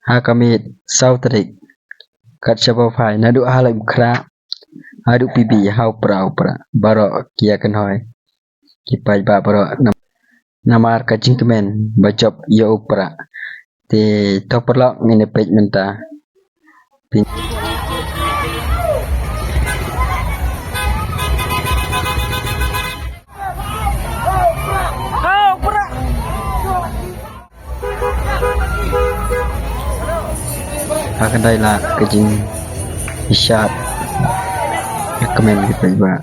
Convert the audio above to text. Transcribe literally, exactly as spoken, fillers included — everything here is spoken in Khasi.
Ha ka miet saw tarik, kat shaba phai naduh ha Laitumkhrah haduh P B ha u Prah u Prah, baroh ki ïa kynhoi ki paidbah baroh nam-, namar ka jingkmen ba jop ïa u Prah. Te to paralok, ngin ïa peit mynta. Pin- Ha kane la ka jingshad ïa kmen ki paidbah.